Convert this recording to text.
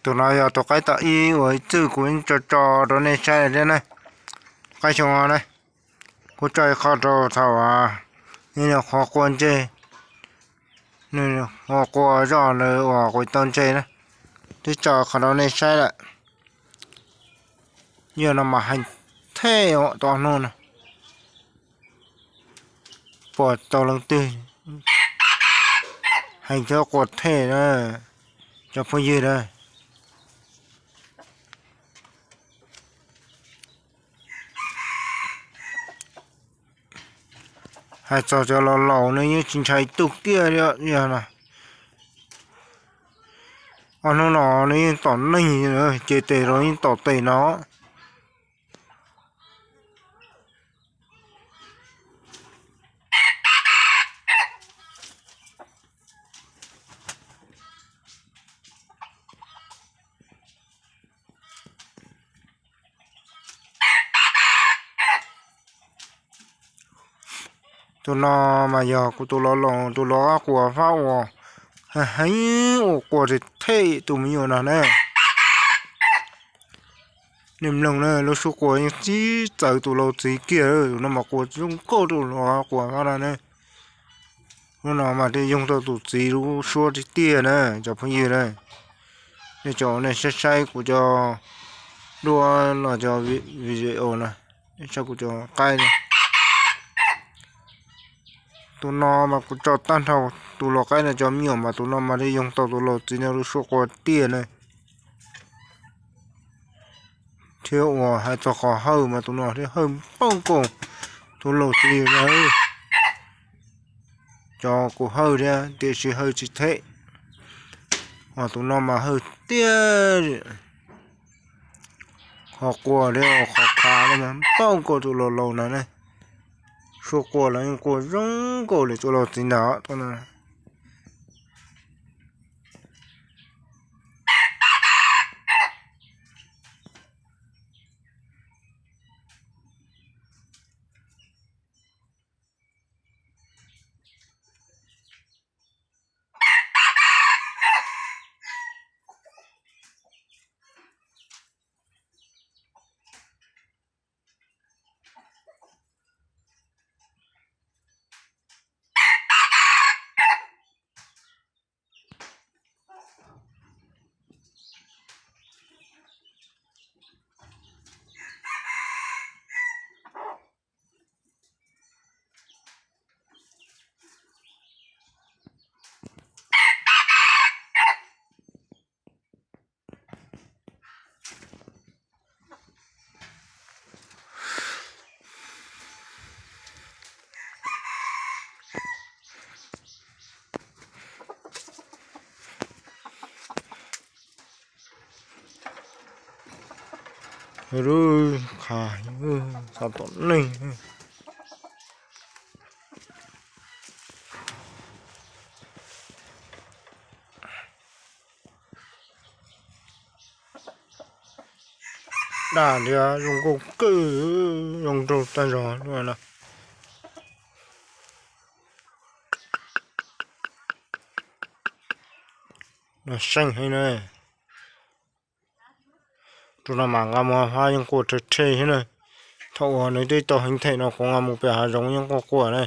Tus no yog tus qaib tom ib uas ib txwm kuv tso tso rau nej saib thiab na. Qaib xyoo no na, kuv tso ib qho rau thaum nws qhuav qua ntsej, nws qhuav qua zoj ntawd uas kuv tau ntsej na. Twb tso qhov rau nej saib lawm. Yog no mas heev thej os, tus ob hnub no puas tau leej twg heev thiab qua thej na, cov phooj ywg na. Hais txog cov laus laus nws yeej tsis ntshai tus kiag li, yog no ob hnub no nws yeej tom neeg, ces tes los yeej tom tes no. Tus no mas yog kuv tus laus laus, tus laus qab quas fab uas heev heev uas qua thej thej tus me nyuam no na. Nej mloog na, lub suab qua yeej txib txawv tus laus txiv kiag, tus no mas qua zoo nkauj tus laus qab quas fab no na. Lub no mas thiaj yoog tau tus txiv lub suab tiag tiag na, cov phooj ywg na. Nej cov nej saib saib kuv cov duab los cov video na, nej saib kuv cov qaib na. Tus no mas kuv tso tag nrho tus laus qaib no cov me nyuam mas tus no mas thiaj yoog tau tus laus txiv no lub suab qua tiag na. Thiab uas hais txog qhov hawj mas tus no thiaj hawj npaum nkaus tus laus txiv na. Cov kuv hawj thiab tiam sis hawj tsis thej, ho tus no mas hawj tiag. Qhov qua thiab qhov khav no mas npaum nkaus tus laus laus no ne. Suab qua los yeej qua zoo nkaus li tus laus txiv ntawd no. Lub khav xav tom neeg. Daj liab zoo nkauj kawg, zoo nraug tag zog no. Seej heev na. Tus no mas nqa mus hab yeej qua rhe rhe thiab na. Thaum uas nws twb tau heev them no kuv nqa mus pem hav zoov yeej quaj quaj na.